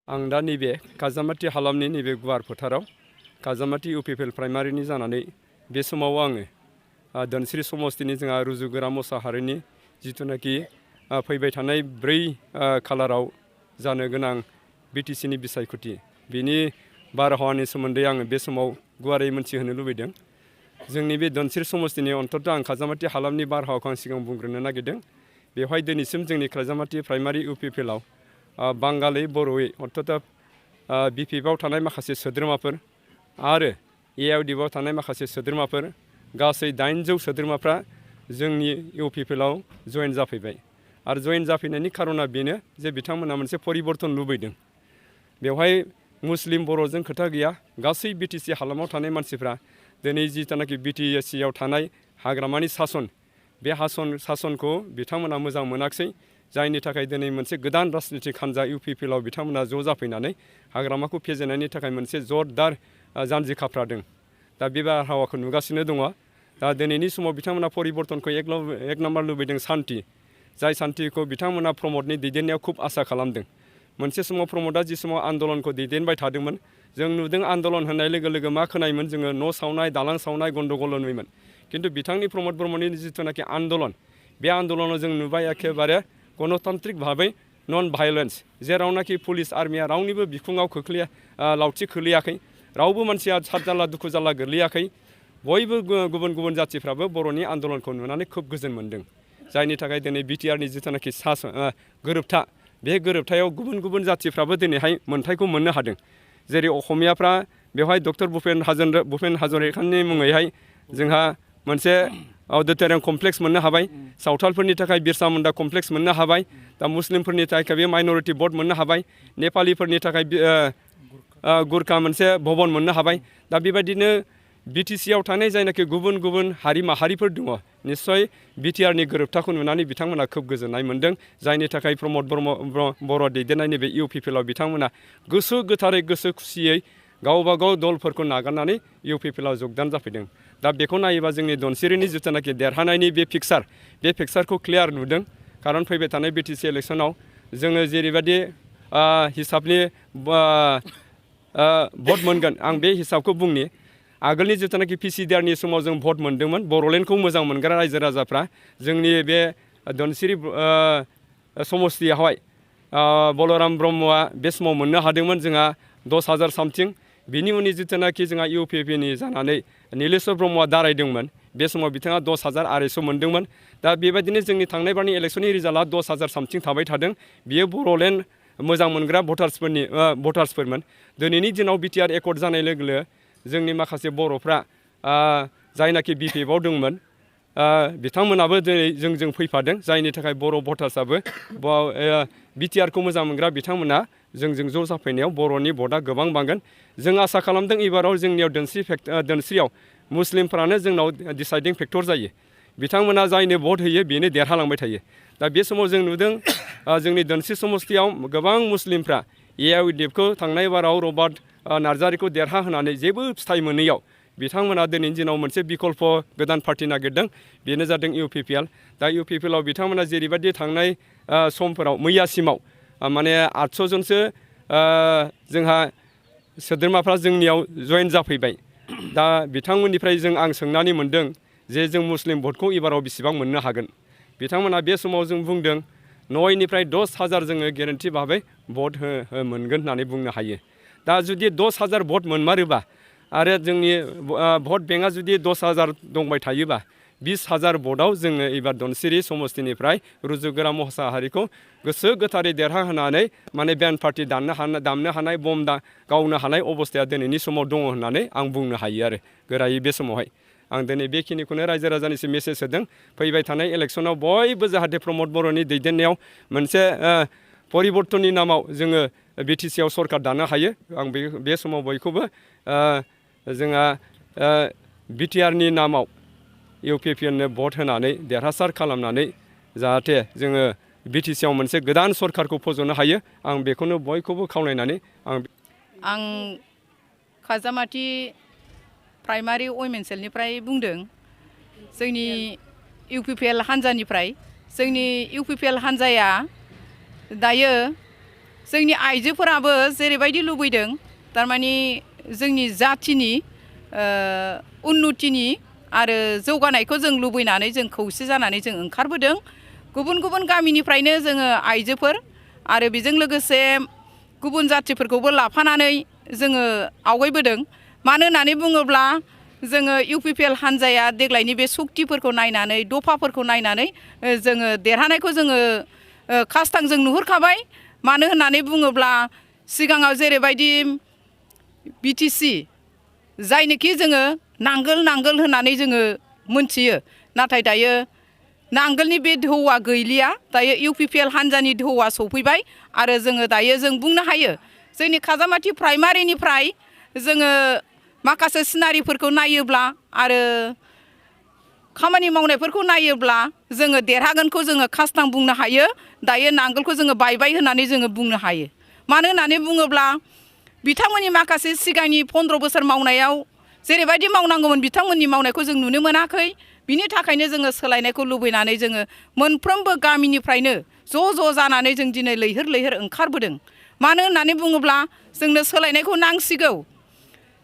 आं दा नैबे खाजामाटि हालामनि नैबे गुवार फोथाराव खाजामाटि UPPL प्राइमारिनि जानानै बे समाव आङो धोनस्रि समस्तिनि जोंहा रुजुगोरा मोसाहारिनि जिथुनाखि फैबाय थानाय 4 खालाराव जानो गोनां BTCनि बिसायख'थि बिनि बारहावानि सोमोन्दै आङो बे समाव गुवारै मोनथिहोनो लुबैदों। जोंनि बे धोनस्रि समस्तिनि अन्तत आं खाजामाटि हालामनि बारहावाखौ आं सिगां बुंग्रोनो नागिरदों। बेवहाय दिनैसिम जोंनि खाजामाटि प्राइमारि UPPLआव बांगालि बर'यै अर्थात BPFआव थानाय माखासे सोद्रोमाफोर आरो Aiudfआव थानाय माखासे सोद्रोमाफोर गासै 800 सोद्रोमाफ्रा जोंनि UPPLआव जयेन जाफैबाय आरो जयेन जाफैनायनि खारना बेनो जे बिथांमोना मोनसे परिबर्तन लुबैदों। बेवहाय मुस्लिम बर'जों खोथा गैया, गासै BTC हालामाव थानाय मानसिफ्रा दिनै जिथुनाखि BTCआव थानाय हाग्रामानि सासन बे सासनखौ बिथांमोना मोजां मोनाखिसै, जायनि थाखाय दिनै मोनसे गोदान राजनितिक हान्जा UPPLआव बिथांमोना ज' जाफैनानै हाग्रामाखौ फेजेननायनि थाखाय मोनसे जरदार जानजि खाफ्रादों। दा बे बारहावाखौ नुगासिनो दङ। दा दिनैनि समाव बिथांमोना परिबर्तनखौ एक नाम्बार लुबैदों सान्थि, जाय सान्थिखौ बिथांमोना प्रमदनि दैदेननायाव खुब आसा खालामदों। मोनसे समाव प्रमदआ जि समाव आन्दलनखौ दैदेनबाय थादोंमोन, जों नुदों आन्दलन होननाय लोगो लोगो मा खोनायोमोन जोङो न' सावनाय, दालां सावनाय, गन्दगल नुयोमोन। खिन्थु बिथांनि प्रमद ब्रह्मनि जिथुनाखि आन्दलन, बे आन्दलनाव जों नुबाय एखेबारे गणतान्त्रिक भाबै नन भायलेन्स, जेरावनाखि पुलिस आर्मिया रावनिबो बिखुङाव लावथि खोलैयाखै, रावबो मानसिया सात जाल्ला दुखु जाल्ला गोग्लैयाखै। बयबो गुबुन गुबुन जाथिफ्राबो बर'नि आन्दलनखौ नुनानै खोब गोजोन मोनदों। जायनि थाखाय दिनै बिटिआरनि जिथुनाखि गोरोबथा, बे गोरोबथायाव गुबुन गुबुन जाथिफ्राबो दिनैहाय मोन्थायखौ मोननो हादों। जेरै असमियाफ्रा बेवहाय डक्टर भुपेन हाजरिकानि मुङैहाय जोंहा मोनसे अडिट'रियाम कमप्लेक्स मोननो हाबाय, सावथालफोरनि थाखाय बिरसा मुन्डा कमप्लेक्स मोननो हाबाय, दा मुस्लिमफोरनि थाखाय बे माइन'रिटि बर्ड मोननो हाबाय, नेपालिफोरनि थाखाय गुरखा मोनसे भबन मोननो हाबाय। दा बेबायदिनो BTCआव थानाय जायनाखि गुबुन गुबुन हारि माहारिफोर दङ, निस्सय बिटिआरनि गोरोबथाखौ नुनानै बिथांमोना खोब गोजोननाय मोनदों। जायनि थाखाय प्रमद बर' दैदेननाय नैबे UPPLआव बिथांमोना गोसो गोथारै गोसो खुसियै गावबा गाव दलफोरखौ नागारनानै UPPLआव जगदान जाफैदों। दा बेखौ नायोबा जोंनि धनसिरिनि जिथुनाखि देरहानायनि बे पिक्सारखौ क्लियार नुदों। खारन फैबाय थानाय BTC इलेक्सनाव जोङो जेरैबायदि हिसाबनि भट मोनगोन, आं बे हिसाबखौ बुंनि। आगोलनि जिथुनाखि PCDRनि समाव जों भट मोनदोंमोन, बर'लेण्डखौ मोजां मोनग्रा रायजो राजाफ्रा जोंनि बे धनसिरि समस्तियावहाय बलराम ब्रह्मआ बे समाव मोननो हादोंमोन जोंहा 10,000 सामथिं। बिनि उननि जिथुनाखि जोंहा UPPनि जानानै नीलेश्वर ब्रह्मआ दारायदोंमोन, बे समाव बिथाङा 10,200 मोनदोंमोन। दा बेबायदिनो जोंनि थांनाय बारनि इलेक्सननि रिजाल्टआ 10,000 सामथिं थाबाय थादों। बियो बर'लेण्ड मोजां मोनग्रा भटार्सफोरमोन। दिनैनि दिनाव बिटिआर एकर्ड जानाय लोगो लोगो जोंनि माखासे बर'फ्रा जायनाखि BPFआव दंमोन, बिथांमोनाबो दिनै जोंजों फैफादों। जायनि थाखाय बर' भटार्सआबो बिटिआरखौ मोजां मोनग्रा बिथांमोना जोंजों ज' जाफैनायाव बर'नि भटआ गोबां बांगोन। जों आसा खालामदों एबाराव जोंनियाव धोनस्रियाव मुस्लिमफ्रानो जोंनाव डिसाइडिं फेक्टर जायो। बिथांमोना जायनो भट होयो बेनो देरहालांबाय थायो। दा बे समाव जों नुदों जोंनि धोनस्रि समस्तियाव गोबां मुस्लिमफ्रा Aiudfखौ थांनाय बाराव रबार्ट नार्जारिखौ देरहाहोनानै जेबो फिथाइ मोनैयाव बिथांमोना दिनैनि दिनाव मोनसे बिकल्प गोदान पार्टि नागिरदों, बेनो जादों UPPL। दा UPPLआव बिथांमोना जेरैबायदि थांनाय समफोराव मैयासिमाव माने 800 जनसो जोंहा सोद्रोमाफ्रा जोंनियाव जयेन जाफैबाय। दा बिथांमोननिफ्राय आं सोंनानै मोनदों जे जों मुस्लिम भटखौ एबाराव बेसेबां मोननो हागोन। बिथांमोना बे समाव जों बुंदों 9निफ्राय 10,000 जोङो गेरेन्टि भाबै भट मोनगोन होननानै बुंनो हायो। दा जुदि 10,000 भट मोनमारोबा आरो जोंनि भट बेंकआ जुदि 10,000 दंबाय थायोबा 20,000 भटआव जोङो एबार धनसिरि समस्तिनिफ्राय रुजुगोरा मोसाहारिखौ गोसो गोथारै देरहाहोनानै माने बेन पार्टि दामनो हानाय, बम गावनो हानाय अबस्थाया दिनैनि समाव दङ होननानै आं बुंनो हायो आरो गोरायै बे समावहाय। आं दिनै बेखिनिखौनो रायजो राजानिसिम मेसेज होदों। फैबाय थानाय इलेक्सनाव बयबो जाहाथे प्रमद बर'नि दैदेननायाव मोनसे परिबर्तननि नामाव जोङो BTCआव सरकार दानो हायो। आं बे समाव बयखौबो जोंहा बिटिआरनि नामाव UPPLनो भट होनानै देरहासार खालामनानै जाहाथे जोङो BTCआव मोनसे गोदान सरकारखौ फज'नो हायो, आं बेखौनो बयखौबो खावलायनानै आं खाजामाटि प्राइमारि वमेन्सेलनिफ्राय बुंदों। जोंनि UPPL हान्जानिफ्राय जोंनि UPPL हान्जाया दायो जोंनि आइजोफोराबो जेरैबायदि लुबैदों थारमाने जोंनि जाथिनि उन्नतिनि आरो जौगानायखौ जों लुबैनानै जों खौसे जानानै जों ओंखारबोदों। गुबुन गुबुन गामिनिफ्रायनो जोङो आइजोफोर आरो बेजों लोगोसे गुबुन जाथिफोरखौबो लाफानानै जोङो आवगायबोदों। मानो होननानै बुङोब्ला जोङो इउपिपिएल हान्जाया देग्लायनि बे सक्तिफोरखौ नायनानै दफाफोरखौ नायनानै जोङो देरहानायखौ जोङो खास्थांजों नुहुरखाबाय। मानो होननानै बुङोब्ला सिगाङाव जेरैबायदि बिटिसि जायनोखि जोङो नांगोल नांगोल होननानै जोङो मोनथियो, नाथाय दायो नांगोलनि बे ढौआ गैलिया। दायो इउपिपिएल हान्जानि ढौआ सफैबाय आरो जोङो दायो जों बुंनो हायो जोंनि खाजामाथि प्राइमारिनिफ्राय जोङो माखासे सिनारिफोरखौ नायोब्ला आरो खामानि मावनायफोरखौ नायोब्ला जोङो देरहागोनखौ जोङो खास्थां बुंनो हायो। दायो नांगोलखौ जोङो बायबाय होननानै जोङो बुंनो हायो। मानो होननानै बुङोब्ला बिथांमोननि माखासे सिगांनि 15 बोसोर मावनायाव जेरैबायदि मावनांगौमोन बिथांमोननि मावनायखौ जों नुनो मोनाखै। बिनि थाखायनो जोङो सोलायनायखौ लुबैनानै जोङो मोनफ्रोमबो गामिनिफ्रायनो ज' जानानै जों दिनै लैहोर लैहोर ओंखारबोदों। मानो होननानै बुङोब्ला जोंनो सोलायनायखौ नांसिगौ।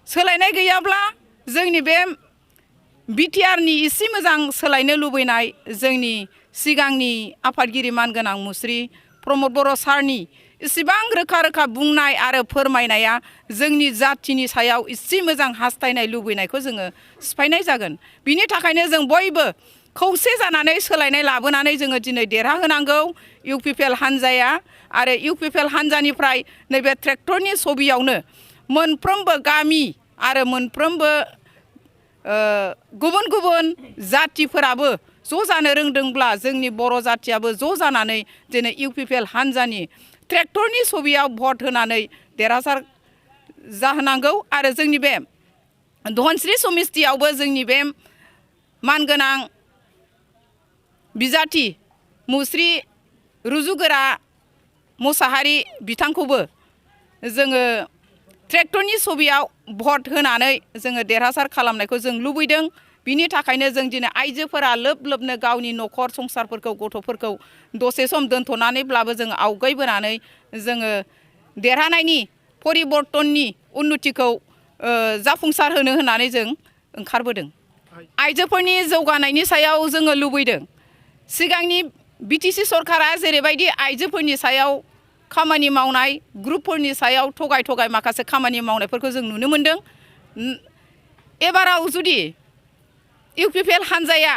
सोलायनाय गैयाब्ला जोंनि बे बिटिआरनि एसे मोजां सोलायनो लुबैनाय जोंनि सिगांनि आफादगिरि मानगोनां मुस्रि प्रमद बर' सारनि इसिबां रोखा रोखा बुंनाय आरो फोरमायनाया जोंनि जाथिनि सायाव एसे मोजां हास्थायनाय लुबैनायखौ जोङो सिफायनाय जागोन। बिनि थाखायनो जों बयबो खौसे जानानै सोलायनाय लाबोनानै जोङो दिनै देरहाहोनांगौ इउपिपिएल हान्जाया। आरो इउपिपिएल हान्जानिफ्राय नैबे ट्रेक्टरनि छबियावनो मोनफ्रोमबो गामि आरो मोनफ्रोमबो गुबुन गुबुन जाथिफोराबो ज' जानो रोंदोंब्ला जोंनि बर' जाथियाबो ज' जानानै दिनै इउपिपिएल हान्जानि ट्रेक्टरनि छबियाव भट होनानै देरहासार जाहोनांगौ। आरो जोंनि बे धनस्री समिस्थियावबो जोंनि बे मानगोनां बिजाथि मुस्रि रुजुगोरा मोसाहारि बिथांखौबो जोङो ट्रेक्टरनि छबियाव भट होनानै जोङो देरहासार खालामनायखौ जों लुबैदों। बिनि थाखायनो जों दिनै आइजोफोरा लोब लोबनो गावनि न'खर संसारफोरखौ गथ'फोरखौ दसे सम दोनथ'नानैब्लाबो जों आवगायबोनानै जोङो देरहानायनि परिबर्तननि उन्नतिखौ जाफुंसार होनो होननानै जों ओंखारबोदों। आइजोफोरनि जौगानायनि सायाव जोङो लुबैदों। सिगांनि बिटिसि सरकारा जेरैबायदि आइजोफोरनि सायाव खामानि मावनाय ग्रुपफोरनि सायाव थगाय माखासे खामानि मावनायफोरखौ जों नुनो मोनदों। एबाराव जुदि इउपिपिएल हान्जाया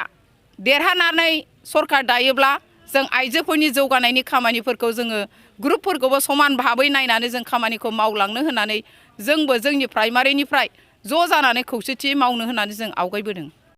देरहानानै सरकार दायोब्ला जों आइजोफोरनि जौगानायनि खामानिफोरखौ जोङो ग्रुपफोरखौबो समान भाबै नायनानै जों खामानिखौ मावलांनो होननानै जोंबो जोंनि प्राइमारिनिफ्राय ज' जानानै खौसेथि मावनो होननानै जों आवगायबोदों।